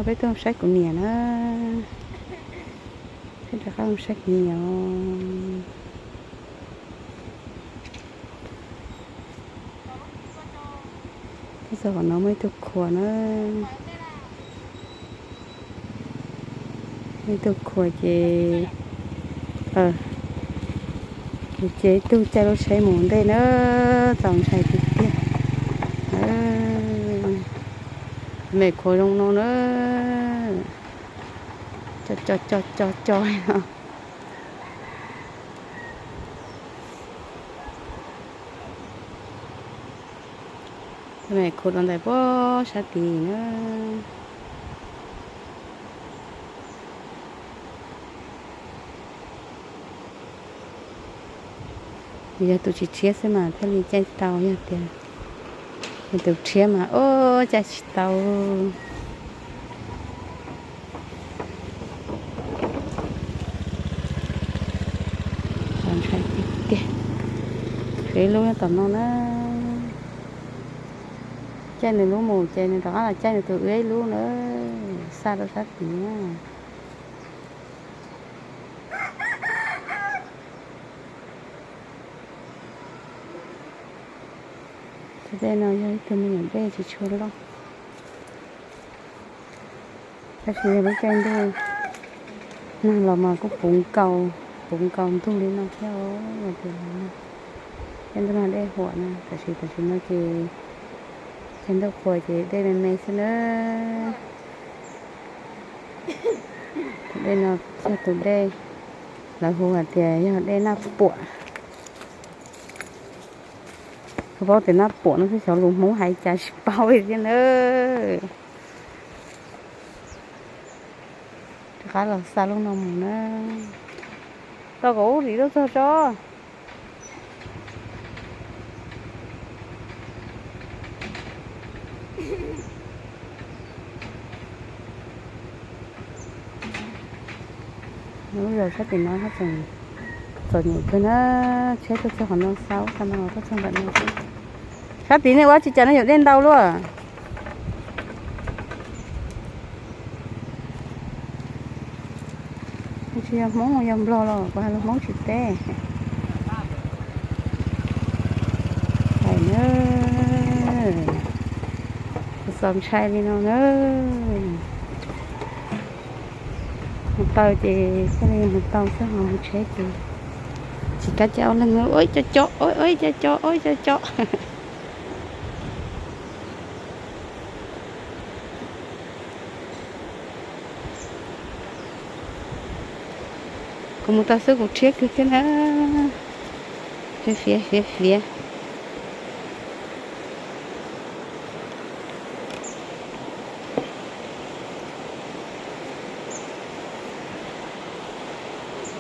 Peb tuaj saib kuv niam na. Peb rov qab saib kuv niam. Twb txog qhov no muaj ib tug khuas na. Ib tug khuas ces, ces ib tug caij lub tsheb mus ntej na, txaus ntshai tiag tiag. Me khuas zoo no na, co co co co co no. Me khuas rau ntawm puag sab tid na. Yog tus tsis rhiab xwb mas thiaj li caij tau, yog tias yog tus rhiab mas ua caij tsis tau. Txaus ntshai tiag tiag. Tshuav ib lub nyob tom no na. Caij nws lub mus ces nws rov qab los caij nws tus wb ib lub na, xa rau sab tid na. Tus dej no yog ib tug me nyuam dej tsis tshua loj, tab sis yog lub caij ntuj nag los mas kuj puv nkaus, puv nkaus ntug li no thiab os. Caij ntuj nag dej huam na, tam sim tam sim no ces caij ntuj qhuav ces dej me me xwb na. Tus dej no yog tus dej lawv hu hais tias yog dej Naj Puam. Kuv paub tias Naj Puam no xwb, xyov lus Hmoob hais cas tsis paub li thiab na. Rov qab los xa lub no mus na. Tau kaum ub ris tuaj txog tso. Lub zos sab tim no tseem txom nyem kawg na, tsheb tuaj txog qhov no xa ub xa no tuaj txog ntawm no xwb. Sab tid nej ua tsis cas no yuav dej ntau luaj. Tsis yog Hmoob yog Nplog los kuv hais lus Hmoob tsis teb. Hais na, kuv txaus ntshai li no na. Mus taw ces thiaj li mus tau xwb, ho mus tsheb ces tsis kav cai ua leej. Ua co co, ua co co, ua co co. Kuv mus tau xwb kuv rhiab kawg thiab na. Fiav fiav fiav fiav.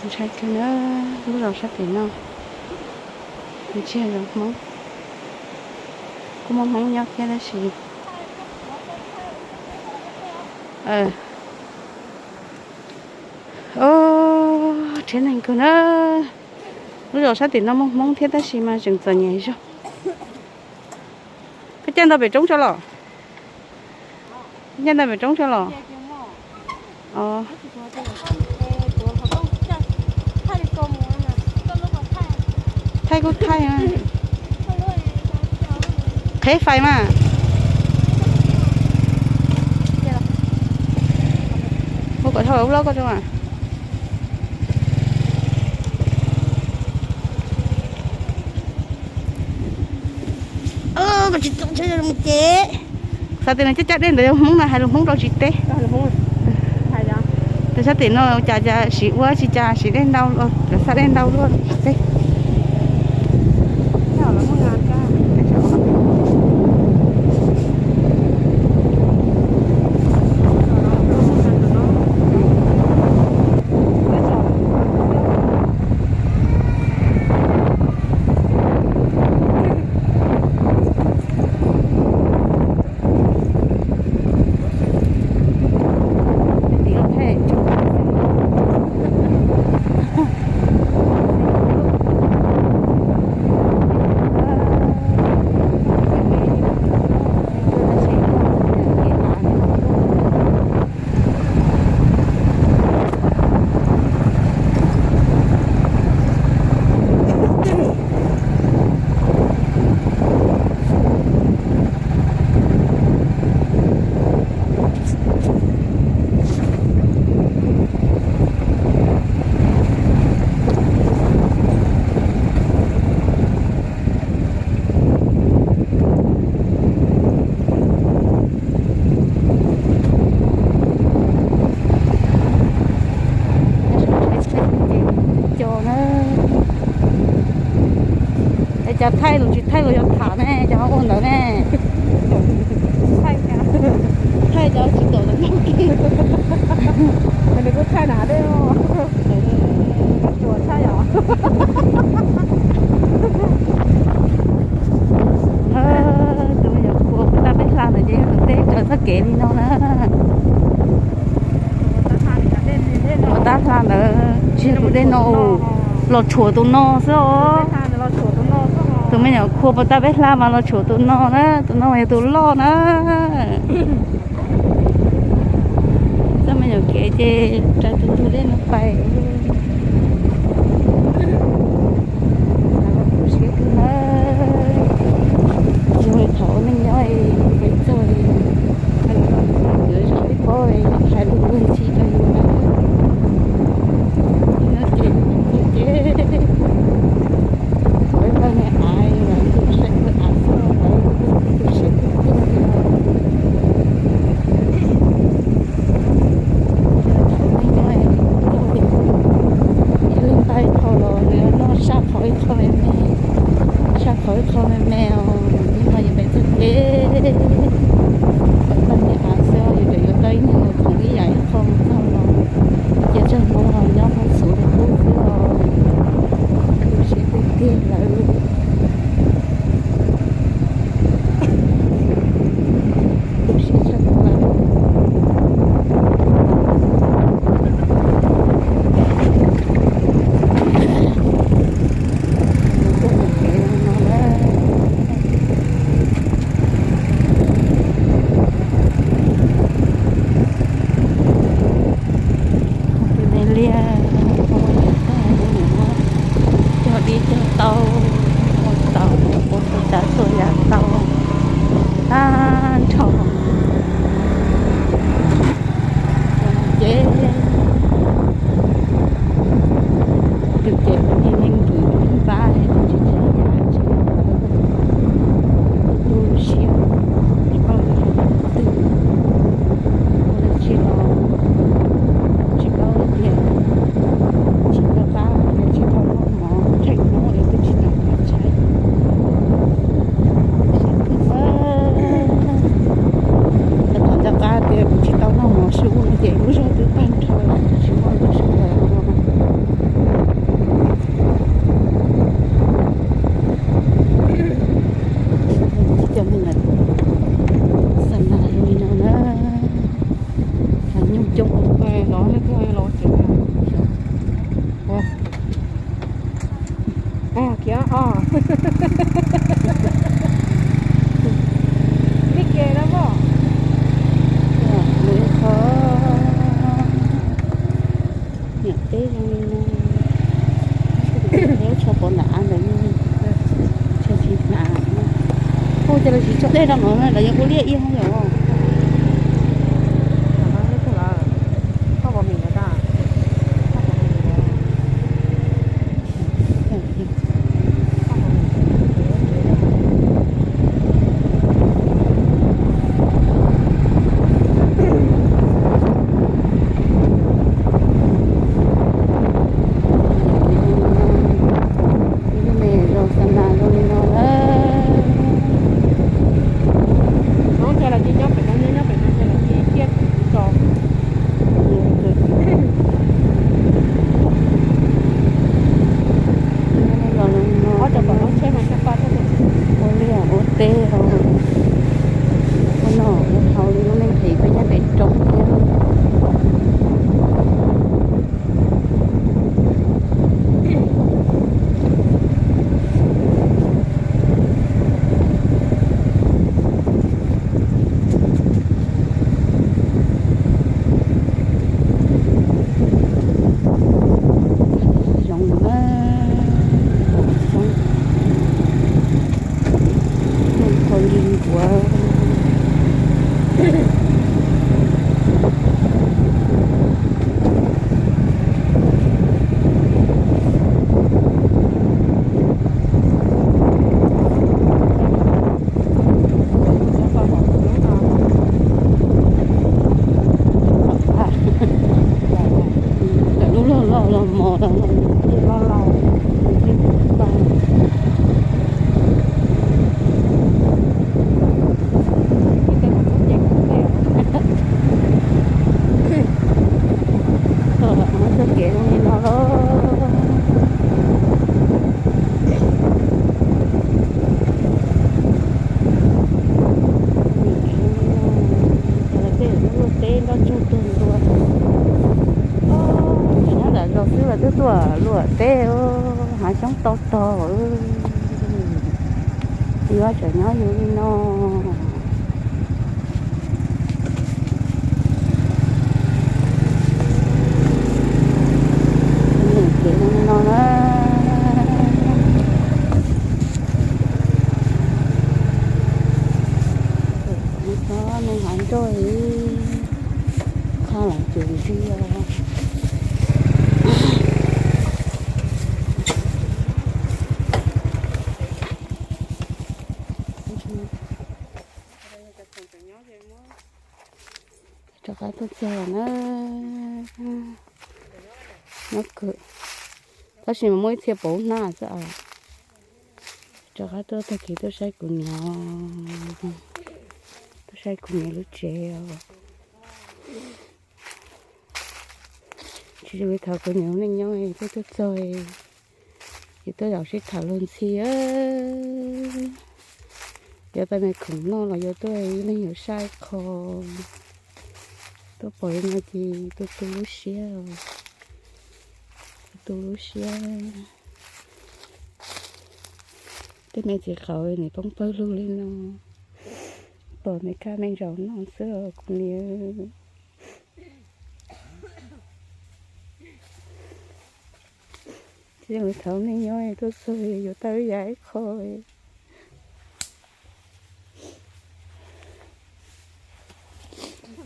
Ntshai kawg na, lub zos sab pem no tsis yog zos Hmoob, kuj muaj Hmoob nyob thiab tab sis rhiab neeg kawg na. Lub zos sab tim no muaj Hmoob thiab tab sis mas tseem txom nyem zog. Koj caij ntawd pem roob tso los? Caij ntawd pem roob tso los? Thaij kuj thaij. Qheb fais mas. Ua kom dhau lub loj koj tso mas. Koj tsis txhob ces. Xav tias nws caj caj dej ntawd yog Hmoob no hais lus Hmoob rau tsis teb. Tus sab tim no cas cas siv ua tsis cas siv dej ntau, lawv xa dej ntau luaj tsis teb. Thaij los tsis thaij los yog tham ne, cov ua ntawd ne. Thaij cov tsis tau ntawm no. Nws kuj thaij na dej os. Koj tsuas thaij os. Tus me nyuam qhuav puas tab peb hla ntawd ces yog tus teb raws txoj kev li no na. Puas tab hla ntawd tsis yog tus dej no, los tshuav tus no xwb os. Tus me nyuam qhuav puas tab peb hla mas los tshuav tus no na, tus no mas yog tus loj na. Txoj me nyuam kev ces raws tus ntug dej no pais. Siab kawg na. Yog thaum ua neej nyob peb txog yuav zov ib pob hais lus luag ntxhi rau yus na. Ces thaum ib pab niag av los ntuj saib pawg av xwb lawv tu siab tiag tiag li os. Thaum ua neej nyob ib leeg npaj ib qho los nws noj saj qhov ib qho me me, saj qhov ib qho me me os. Nim no yus pem txog ces thaum ib pab niag av xwb yus tseem yuav tau ib nyuag khoom ib yam ib qho mus txog los ces tsawg hmo los nyob hauv xub rau qub xwb os. Tu siab tiag tiag lawm. Tu siab tshaj plaws. Mus tuaj mus kev no na. Tus me liaj ua niam tais cog dib cog tau, ua tau, ua tus tsav txhua yam tau tag nrho. Ces tus ces tus niag neeg nrwv npab tsis tsis yam tsis tu siab, tsis paub lub zog twg, ua dab tsi los tsis paub tias tsis nco qab tias tsis tau noj mov, tseem hnub es twb tsis tau noj tshais. Tsis nco qab tias kuv tsis tau noj mov su no ces lub zog twb tag nrho lawm, tsis muaj lub sij hawm no. Cov me nyuam xa nas zoo li no na. Nyuj coob ua los los tsev. Khiav os. Li ke na mog. Lub qhov niam teb zoo li no. Lub tsho pov ntam av ntawd, tsho tsis hnav. Ua cas lawv tsis tso dej rau no na, lawv yuav ua liaj iab yom. Ib lub me zos xa nas zoo li no na. Nyob pem no, nyob pem no ces lawv cia tso. Ua liaj ua teb, ua noj ua haus li lub neej phem peb nyob pem roob thiab. Zoo na, pom xoob, zoo kho li nkuav. Lub loj loj los mos los, loj loj, ces tsis tau. Luaj teb nroj tsuag tuag ntua. Tseem nyob nram zos xwb los twb tuaj luaj teb, hav xyoob tau tog. Yuav tseem nyob yus li no. Ces no na, txhob neeg hav nroj li, qha los ces ntsia. Rov qab tuaj txog na. Nyob kawg, tab sis mas muaj ib txhia pauv hnab xwb os. Rov qab tuaj tag kis tuaj saib kuv niam, tuaj saib kuv niam lub tsev os. Tsis zoo li thaum kuv niam ua neej nyob tuaj tuaj txog, ces tuaj zaum sib tham luag ntxhi. Yuav tau me khoom noj los yuav tuaj ib leeg yuav saj ib qho. Tuaj pom li no ces tu tu lub siab, tu tu lub siab. Tej me txiv qauv nim poob pawg lug li no, pom me kaj me ntsaum noj xwb os kuv niam. Tsis zoo li thaum neej nyob tuaj txog yuav tau ib yam ib qho.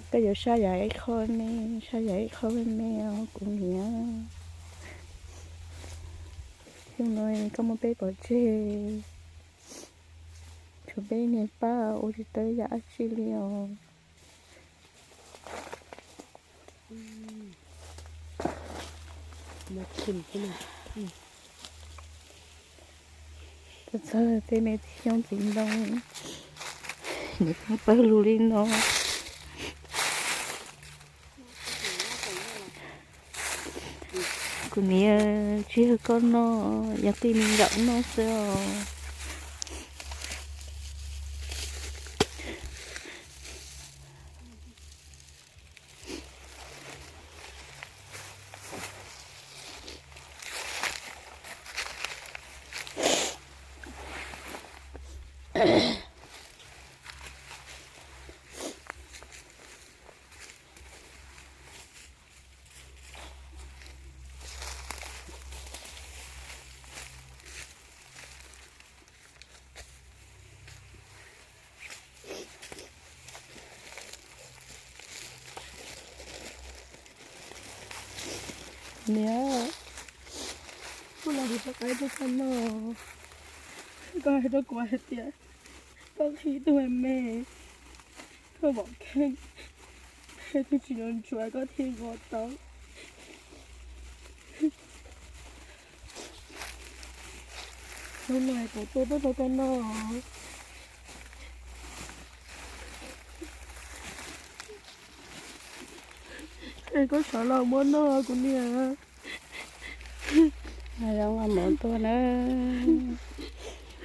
Koj yuav saj yam ib qho me, saj yam ib qho me me os kuv niam. Xyoo no koj muab peb pov tseg, tshuav peb niag pab ua tsis tau yam dab tsi li os. Txog tej me txiv xyoob txiv ntoo, nws poob pawg lug li no. Kuv niam, tsis yog koj noj, yog tej me ntsaum noj xwb os. Niam, kuv los kuv rov qab tuaj koj noj, koj hais rau kuv hais tias koj qhib tuag me, koj pom kheej, twb tsis nco ntsuav koj thiaj nqos tau. Hnub no kuv tuaj tuaj rau koj noj. Es koj sawv los muab noj kuv niam. Zoo los mus tuaj na.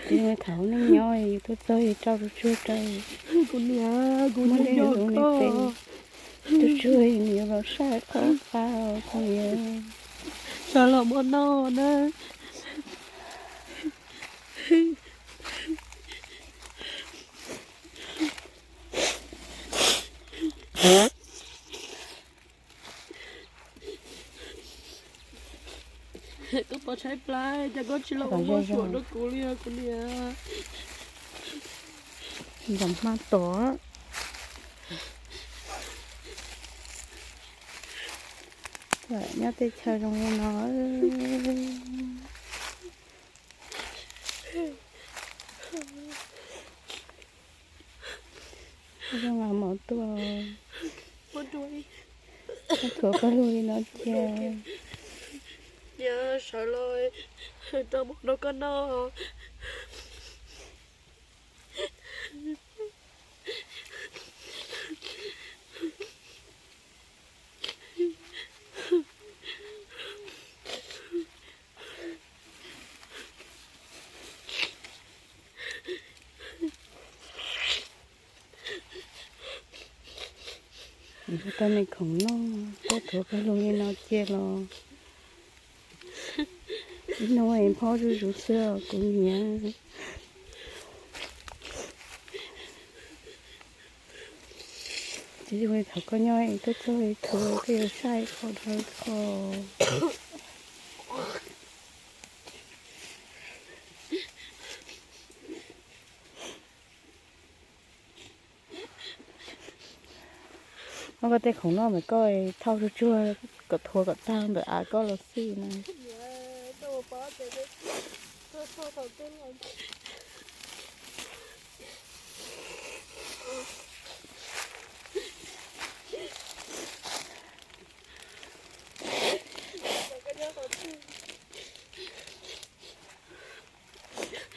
Tsis thaum neej nyob tuaj txog rau tus tsuag rau. Kuv niam, kuv muaj neej nyob koj. Tus tsuag nws yuav los saj qhov qab kuv niam. Sawv los muab noj na. Koj pov tshaib plab cas koj tsis los ua moj suam rau kuv li os kuv niam. Ntxoov hmab tom. Nyob tej chaw zoo li no. Zoo los mus tuaj, thuav pawg lug li no cia. Niam, sawv los rau mus rau koj noj. Tau me khoom noj, tuaj thuav pawg lug li no cia los ib hnub es phob zuj zus xwb os kuv niam. Tsis zoo li thaum koj nyob es koj txog es thuav koj yuav saib qhov dhau qhov. Muab koj tej khoom noj mas koj thauj tsuag tsuag kom thuav kom tag ntawm av koj los xij na.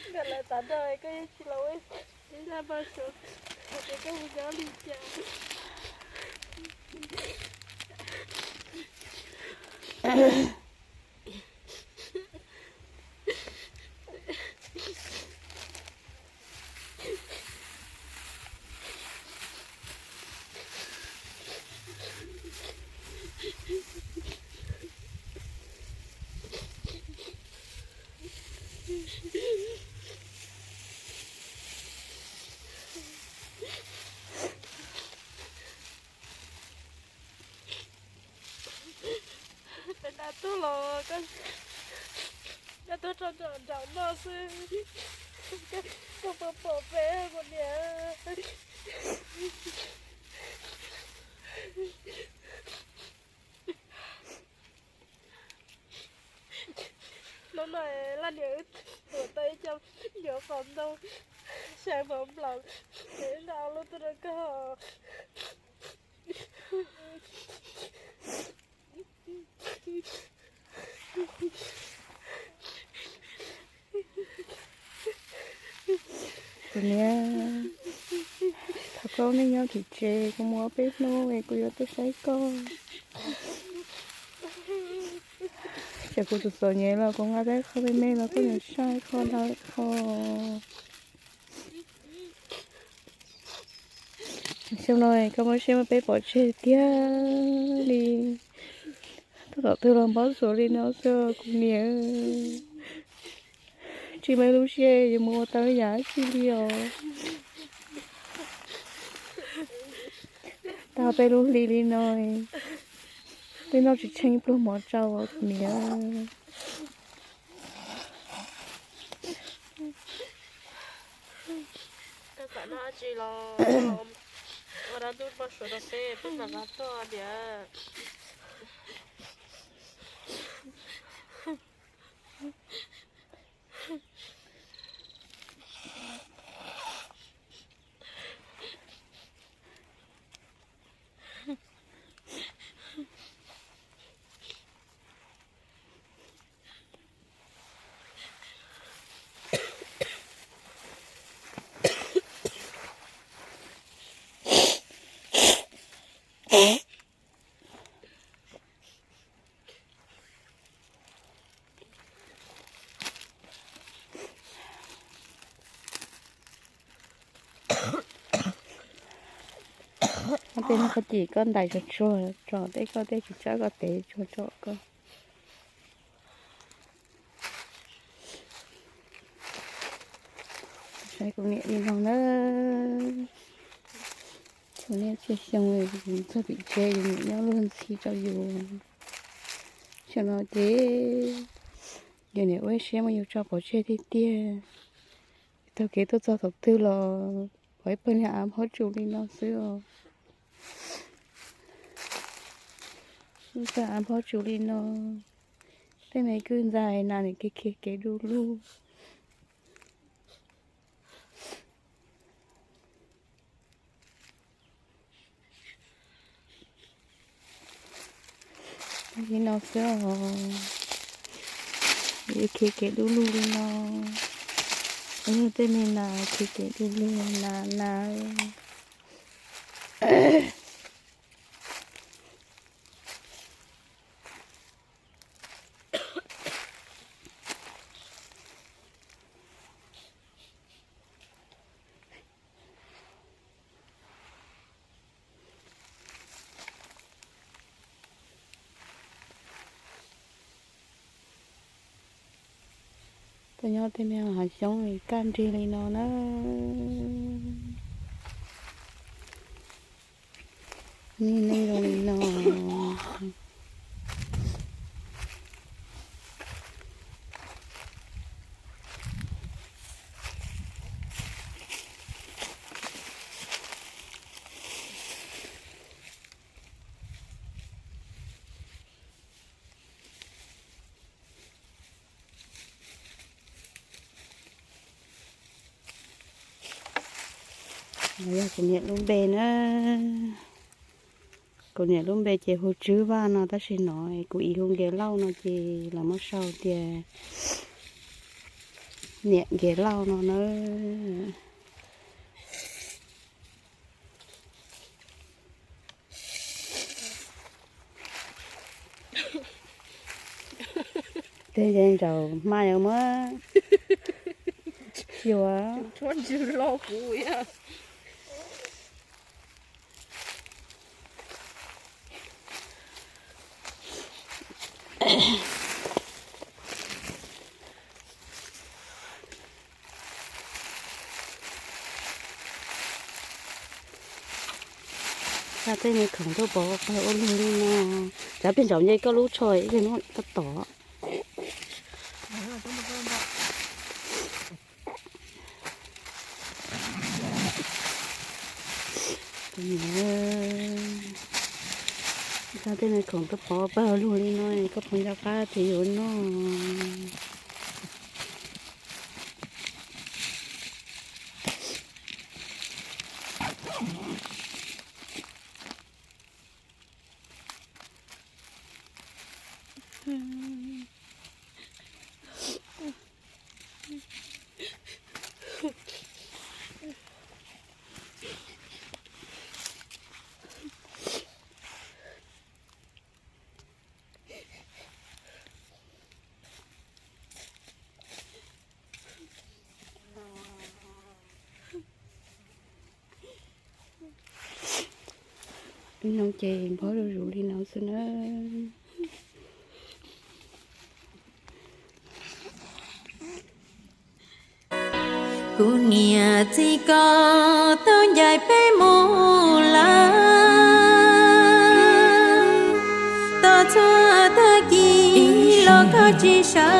Nkawd lawv tav nrog koj yeej tsis los ua ib zaj npau suav hais tias koj mus nyob li cas. Peb dab tuag los koj tuaj tso nraum noj xwb, koj puas pom peb kuv niam? Hnub no laj niam wb tuam tau ib co nyuam qos ntoo, sai mov nplaum, es nqa lub tuaj rau koj. Kuv niam, thov koj nej nyob tim tsev, kuv mus ob peb hnub es kuv yuav tuaj saib koj. Tsam kuv txom txom nyem los kuv nqa tau qhov me me los koj yuav saib qhov dhau qhov. Xyoo no koj muab siab muab peb pov tseg tiag li. Tuaj tom twg los npau suav li no xwb kuv niam. Tsis muaj ib lub siab yuav mus ua tau yam dab tsi li os. Tau peb lub hli li no, peb noj tsis tsheej pluag mov tsau os kuv niam. Koj kam noj dab tsi los ua dab ntub npau suav rau peb, peb mam nqa tuaj tiag. Ob peb hnub koj cim koj ntais tsuag tsuag tso tej, koj tej tsis tsawb koj tev tsuag tso koj. Saib kuv niam li no na. Txhua niaj txhua xyoo txog tim tsev yus niam nyob luag ntxhi rau yus. Xyoo no ces yus niam ua siab muab yus tso pov tseg tiag tiag. Taug kev tuaj txog thaum twg los pom ib pawg niag av phob tsus li no xwb os. Ib pawg av phob tsus li no, tej me kwj ntxhais nas nim kev khiav kev du lug. Li no xwb os. Yuav khiav kev du lug li no. Yog tej me nas khiav kev du lug nas nas. Nyob tej me hav xyoob kaj nrig li no na, niaj hnub zoo li no. Yog kuv niam lub npe na. Kuv niam lub npe ces hu Tswb Vaj no, tab sis no kuv ib hu Nkes Lauj no ces lawv muab sau tias niam Nkes Lauj no na. Tej zaum hma yuav muab xyuas. Xa tej me khoom tuaj pov pawg ua luag li no. Tsav pes ntsaum nce koj lub tsho ib pliag no koj tom. Xa tej me khoom tuaj pov pawg ua luag li no, koj puas nco qab tias yuav noj? Li no ces npog zuj zus li no xwb na. Kuv niam txiv koj tau ncaim peb mus lawm, tau txhua tag kis los koj tsis sawv